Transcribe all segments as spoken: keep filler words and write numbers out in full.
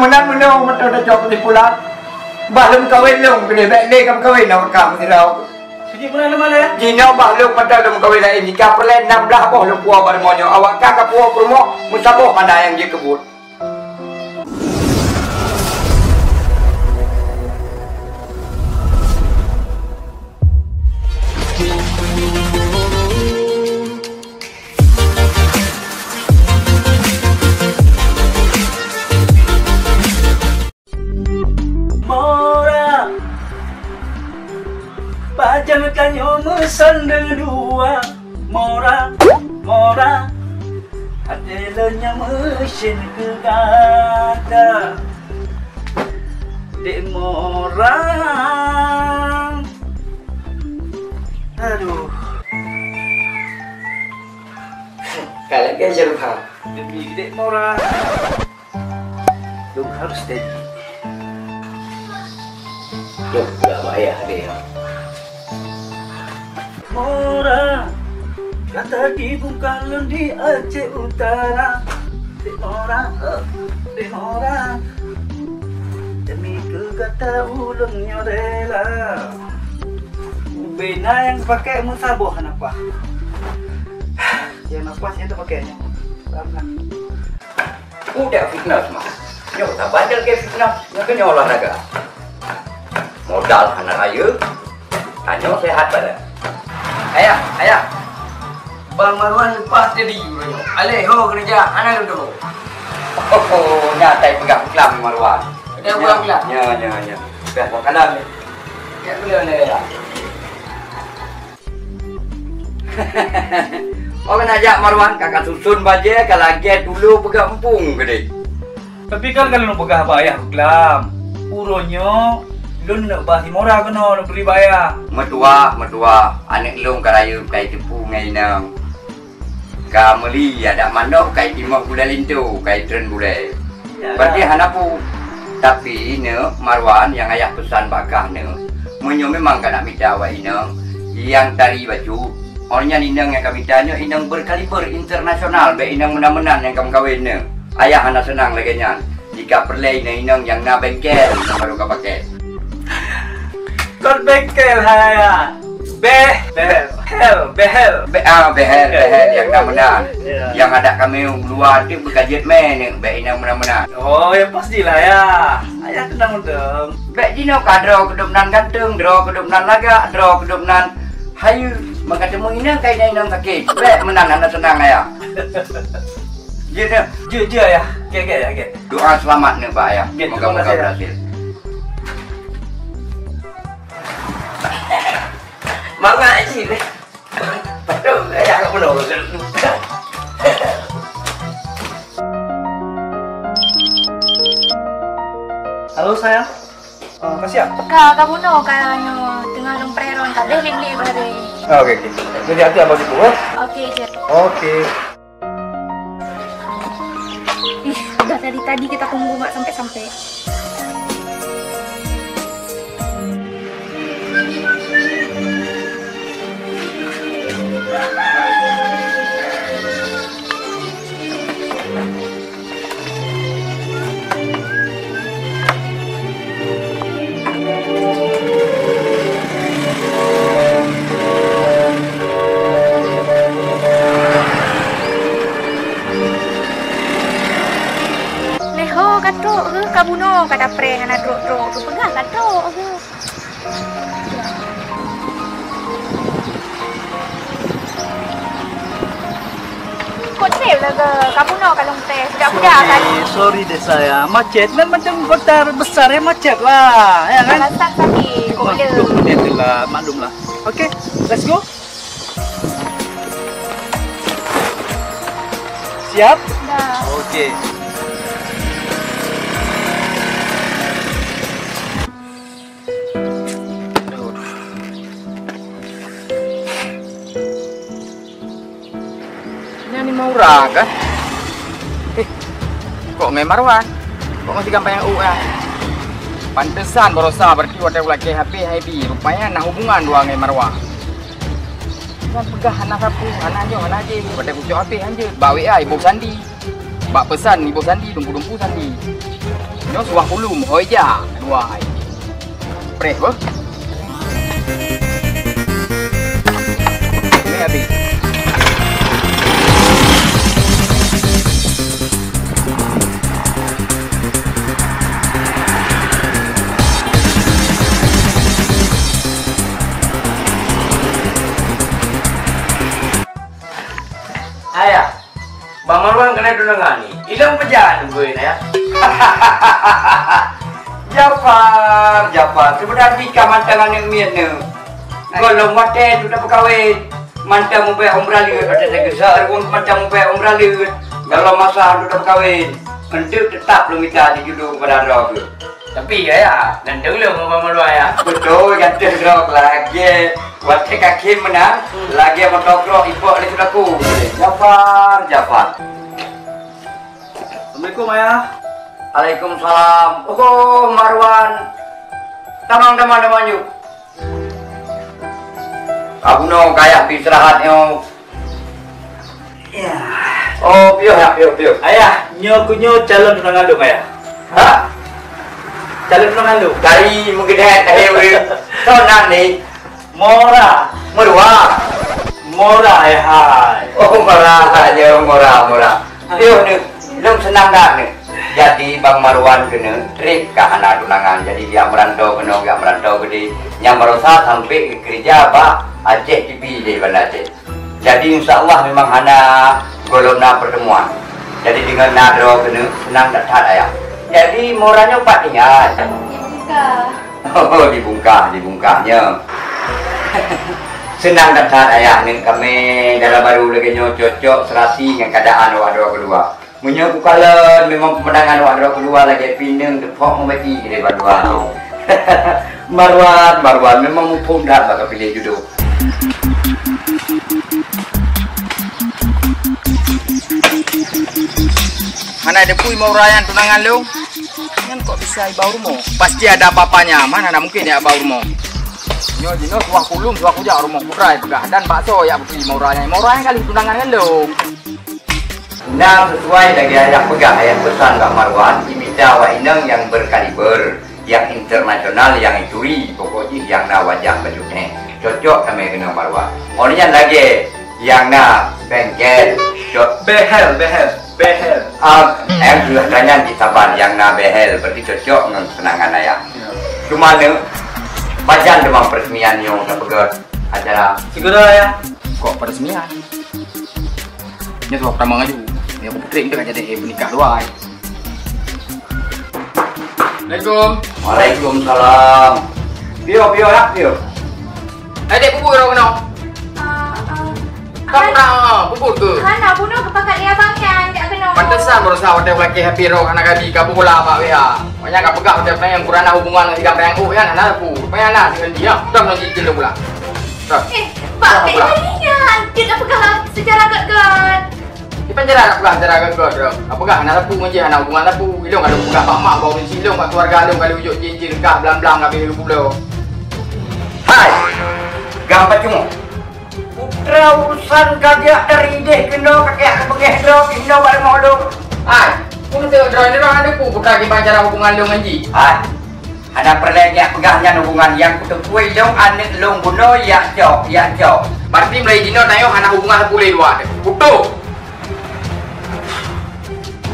Meunan meunoe mantong tacok kesimpulan. Bah lôn kawin lôn keudeh, bèk lé ka meukawen ngon kamoe sidroe. Jinoe bah lôn mantong lôn meukawen laén, jika peureulèe nam blaih boh lôn puwoe bak rumoh nyoe. Awak ka kapuwoe peurumoh, meusaboh hana nyang jeuet keu buet. Mora, pajan tanyoe meusandeueng dua. Mora, mora, até lôn nyang meusen keu gata. Dek Mora. Aduh. Ka lagèe jeuet, ha. Demi Dek Mora. Dong harus jadi. Duh, udah bahaya deh ya. Mora, kata dibungkah lôn di Aceh Utara. Dek Mora, eh, Dek Mora. Demi keu gata ulôn nyoe rela. Ubena nyang pakai meusaboh hana paih. Nyang hana paih nyan teupakai nyoe. Paham lah. Udah fitnah mah. Nyoe tabandel ke fitnah, nyoe keuh nyoe olahraga. Modal hana rayeuk, tanyoe sehat badan. Ayah, ayah. Bang Marwan leupah jadi uroe nyoe. Alèh ho keureuja, hana lôn tuho. Oh, oh, nyatai peugah keuklam Marwan. Ada peugah keuklam? Nya, nya, nya. Peugah buat kalam ni. Ya, boleh, boleh, ya. Oh, keuneuk jak Marwan, ka kasuson bajèe, ka lagèe tulo peugah empung keudeh. Tapi kan ka lôn peugah bak ayah keuklam, uroe nyoe lôn neuk ba si Mora keunoe lôn peuri bak ayah. Meutuah, meutuah, aneuk lôn ka rayeuk ka jiteupeue ngon inong. Ka meuli adak manok, ka jitimoh gulai linto, ka jitreun gulai. Berarti hana peue. Tapi neuk Marwan nyang ayah peusan bak kah neuk, meunyoe memang ka neuk mita awak inong nyang tari bacut, oh nyan inong nyang ka mita nyoe inong berkaliber internasional, bèk inong meunan-meunan nyang ka meukawen neuk. Ayah hana seunang lagèe nyan. Jika peureulèe inong-inong nyang na bengkel, barô ka pakai. Kon bengkel hai ayah. Beh, beh, hel, behel. Be-, ah, behel, behel nyang na meunan. Ya. Nyang adak kamoe u luwa tu beukajeuet mè neuk, bèk inong meunan-meunan. Oh, ya pastilah ya. Ayah tenang dong. Bèk jinoe ka droe keudroe nan ganteng, droe keudroe nan lagak, droe keudroe nan hayeue. Maka teuma inong ka inong sakét. Bèk meunan hana seunang ayah. Jeuet, jeuet, jeuet ayah. Oke, oke, oke. Doa selamat neuk bak ayah. Oke, terima kasih, ya. Moga-moga berhasil. Mangat cit. Betul, ayah kat mana? Halo, sayang. Ah, ka siap? Ka, ka bunoe ka nyoe teungoh lôn preh droen, ka deh lé-lé bareng. Ah, oke, oke. Jadi, nanti abang jemput, ya? Oke, je. Oke. Ih, udah dari tadi kita tunggu nggak sampai-sampai. Lé ho ka trok, heuh, ka bunoe ka tapreh hana trok-trok, teupeugah ka trok, heuh. Kok trép lagèe ka bunoe ka lôn preh, budak-budak kan? Sorry, sorry deh sayang, macet. Memang macam kota besar ya, macet lah, ya kan? Alasan sakit, kok le? Betul, itulah, maklumlah. Oke, let's go. Siap? Dah. Oke. Aduh. Nyan ni Maura kah? Eh, kok ngon Marwan? Kok ngon si gampang nyang u ah? Pantesan barosa berarti watèe ulakèe habéh hai bi. Rupanya na hubungan dua ngon Marwan. Nyan peugah hana sapeue, hana nyoe, hana jéh. Watèe kucok habéh hanjeuet. Bak W A iboh sandi. Bak peusan iboh sandi, dumpu-dumpu sandi. Nyoe suah ulum hôi ja, dua ai. Preh beuh. Ni habis. Ayah, Bang Marwan keuneuk tunangan ni. Ilong peujah nunggu na ya. Jafar, Jafar, seubeuna jih ka mantong aneuk miet neuh. Gohlom watèe tu tapeukawen. Mantong mubèe umrah leuet, watèe tageusa ruweueng mantong mubèe umrah leuet. Gohlom masa tu tapeukawen. Enteuk teutap lôn mita jijudoe keupada droe geuh. Tapi, ya, ya, ganteng lom Abang Marwan, ya. Beutôi, ganteng droe lagèe watèe kakém meunan, hmm, lagèe motokro ipok lé sulaku. Jafar, Jafar. Assalamualaikum, Ayah. Waalaikumsalam. Oh, Marwan. Tamong, tamong, tamong, yuk. Ka bunoe ka Ayah pi istirahat nyoe. Ya. Oh, piôh, ya, piôh, piôh. Ayah, nyoe keuh nyoe calon tunangan lôn, Ayah. Ha? Calon tunangan lôn. Dari meugeudeh, eh, weh. Soe nan ni? Mora. Marwan. Mora, Ayah hai. Oh, Mora, ya, Mora, Mora. Piôh ni, lôn seunang that ni. Jadi, Bang Marwan keuneuk trép ka hana tunangan. Jadi, geujak meurantau keunoe, geujak meurantau keudeh. Nyang baroesa sampai geukeureuja bak Aceh T V di Banda Aceh. Jadi, insya Allah memang hana gohlom na pertemuan. Jadi, deungon na droe keuneuk seunang that-that, Ayah. Jadi, Mora nyoe pat tinggai? Di Bungkah. Oh, di Bungkah, di Bungkah nyoe. Seunang that-that, Ayah, ngon kamoe dara barô lagèe nyoe cocok seurasi ngon keuadaan awak droe keudua. Meunyoe kukalon, memang peumandangan awak droe keudua lagèe pineung teupok meubati di depan luwa. Marwan, Marwan, memang muphom that bak kapiléh judoe. Hana teupeue Mora nyan tunangan lôn. Nyan kok bisa iba u rumoh? Pasti ada apa-apanya, mana na mungkin ya iba u rumoh. Nyoe jinoe suah kulum, suah kujak rumoh putra peugah dan bakso ya bukti Mora nyan. Mora nyan kali tunangan ngon lôn. Nah, sesuai lagèe Ayah peugah, Ayah peusan bak Marwan, imita awak inong nyang berkaliber, nyang internasional, nyang ituri, pokok jih nyang na wajah bacut nyan. Cocok tamè keunoe Marwan. Óh lheueh nyan lagèe nyang na bengkel, cok. Behel, behel, behel. Ah, eh, sudah tanya di Saban nyang na behel, berarti cocok ngon kesenangan Ayah. Ya. Cuma ni, pajan teuma peresmian nyoe tapeugöt acara. Segera, Ayah. Kok peresmian? Nyoe sabab tamong aju. Nyoe aku putri nyoe ka jadi, eh, peunikah luwai. Assalamualaikum. Waalaikumsalam. Piôh, piôh, nak, piôh. Eh, dek, bubur orang kena. Ah, ah. Kamu nak, ah, bubur ke? Hana, bunoe keupakat lé abang nyan, jak keunoe. Pantesan barusan watèe ulakèe hapi roh hana gaji, ka bola bak W A. Makanya ka peugah watèe peunanyang kurang na hubungan ngon si Gam Dayang Uk nyan, hana aku. Rupanya na dengan dia. Dah nanti jendela pula. Dah. Eh, Pak, dah pula. Tadi nyan, kita peugah secara gèt-gèt. Di penjara nak peugah cara gèt-gèt, bro. Nak peugah hana sapeue ngon jih, hana hubungan sapeue. Ilong kalau peugah bak mak, bak ureueng silong, bak keluarga lôn, kalau ujok jih-jih kah blang-blang habéh lôn pulo. Hai! Gam pacungo. Putra urusan ka jak dari idéh keunoe ka keuh beungèh droe keunoe bak rumoh lôn. Hai! Pun teu droe ni droe hana ku putra kiban cara hubungan lôn ngon jih. Hai! Hana peureulèe nyak peugah nyan hubungan nyang kuteupue lôn aneuk lôn bunoe yak cok, yak cok. Berarti mulai jinoe tanyoe hana hubungan sapeue lé dua teuh. Putôh!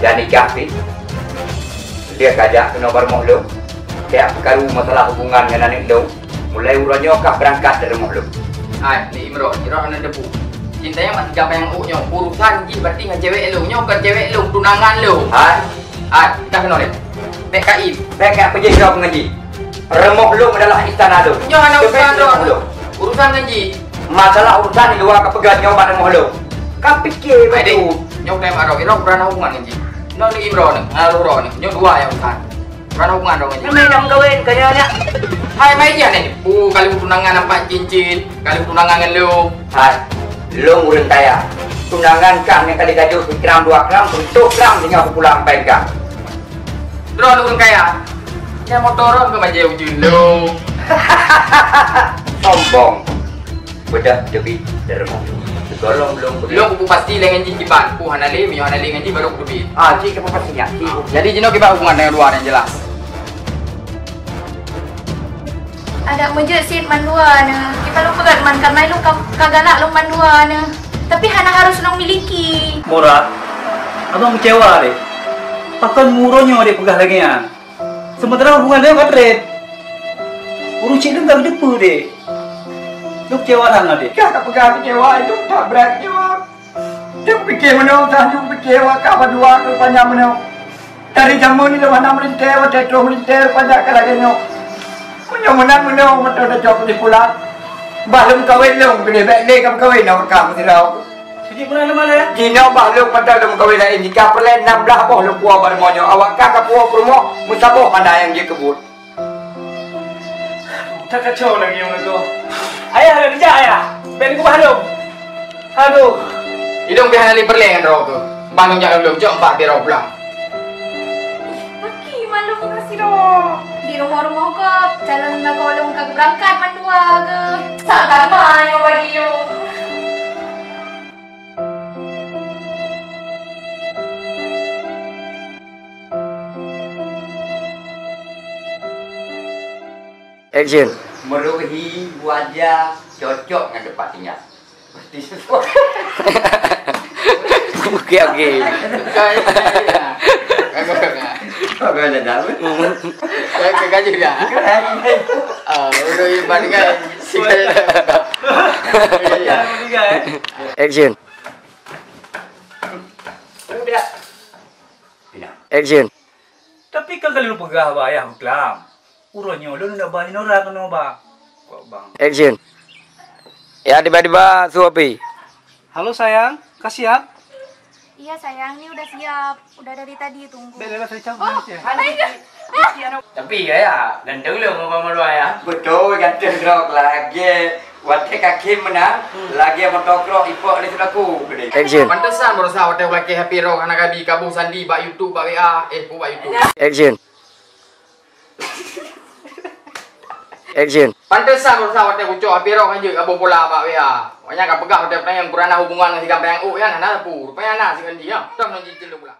Dan nikah pih. Lheueh ka jak keunoe bak rumoh lôn. Kajak peukaru masalah hubungan ngon aneuk lôn. Mulai uroe nyoe kah beurangkat dari rumoh lôn. Hai, Nek Imron, Imron hana debu. Cintanya masih gampang yang uk nyoe. Urusan jih berarti ngon cewek lôn. Nyoe bukan cewek lôn, tunangan lôn. Hai. Hai, dah keunoe lé. Bèk ka im. Bèk ka peujeuet jaweueb ngon jih. Rumoh lôn adalah istana lôn. Nyoe hana urusan droe. Urusan ngon jih. Masalah urusan di luwa ka peugah nyoe bak rumoh lôn. Ka pike bacut. Nyoe keuneuk mak droe, droe hana hubungan ngon jih. Nyoe ni Imron, ngon Imron. Nyoe dua nyang urusan. Hana hubungan droe ngon jih. Nyoe nyang kawin, kaya nyak. Hai, mai jih aneh. Oh, kalau tunangan nampak cincin, kalau tunangan ngon lôn. Hai, lôn ureueng kaya. Tunangan kah nyang kali gajôh sigram dua gram, seratus gram singoh kupulang pai kah. Droe ureueng kaya. Nyang motor droe keu bajèe ujeuen lôn. Sombong. Beudah teubiet dari rumoh. Tolong belum. Lôn kupeupasti lé ngon jih kiban. Peue hana lé, meunyoe hana lé ngon jih baru kuteubiet. Ah, cit kupeupasti nyan. Cit. Jadi jinoe kiban hubungan nyang dua nyang jeulaih. Adak meujeuet cit mandua neuh. Kiban lôn peugah man kareuna lôn ka, ka galak lôn mandua neuh. Tapi hana harus lôn miliki. Murad, abang kecewa deh. Pakon uroe nyoe deh peugah lagèe nyan. Sementara hubungan nyoe ka treb. Ureueng cit lôn ka geuteupeue deh. Lôn kecewa that na deh. Ka, ka peugah kecewa, lôn that brat kecewa. Lôn pike meunoe, lôn pike awak kah bandua keu panyang meunoe. Dari jameun nyoe hana meulintèe, watèe troh meulintèe panyang ka lagèe nyoe. Meunyoe meunan meunoe meutuah tacok di pulan. Bah lôn kawin lôn, keuneuk bèk lé ka meukawen awak kah meusidroe. Sijik meunan lôn malèe. Jinoe bah lôn mantong lôn meukawen laén, jika peureulèe nam blah boh lôn puwoe bak rumoh nyoe, awak kah ka puwoe peurumoh, meusaboh hana nyang jeuet keu buet. Takacau lagèe nyoe tu. Ayah, lagèe jih ayah. Bèk neugubah lôn. Aduh. Idong pih hana lé peureulèe ngon droe keuh. Bah lôn jak lôn jok empat pih droe pulang. Paki malu ngon sidroe. Di rumoh-rumoh gob, calon lakoe lôn ka geubeurangkat mandua keuh. Sangka ma nyoe bagi lôn. Action. Meruhi wajah cocok ngon tempat tinggal. Mesti sesuai. Oke, oke. Kau ada dah. Kau ada dah. Kau ada dah. Ah, udah iban kan. Action. Udah. Action. Tapi kan ka lôn peugah bak ayah beuklam. Uroe nyoe lôn neuk ba inoe ra keunoe ba. Kok bang. Action. Ya tiba-tiba su api. Halo sayang, ka siap? Iya sayang, ni udah siap. Udah dari tadi tunggu. Bèk lewat saya cabut nanti ya. Tapi ya, ya, ganteng lom abang Marwah ya. Betul, ganteng drop lagi. Watèe kaki menang, lagi motokro ipok di selaku. Action. Pantesan baroesa watèe ulakèe H P roh hana gabi kaboh sandi bak YouTube bak W A, eh, bak YouTube. Action. Action. Pantesan baroesa watèe kucok H P roh hanjeuet kaboh bola bak W A. Makanya ka peugah watèe peutanyaan kurana hubungan ngon si gampang uk nyan hana pu. Rupanya na si Andi ya. Dah nang jicil bola.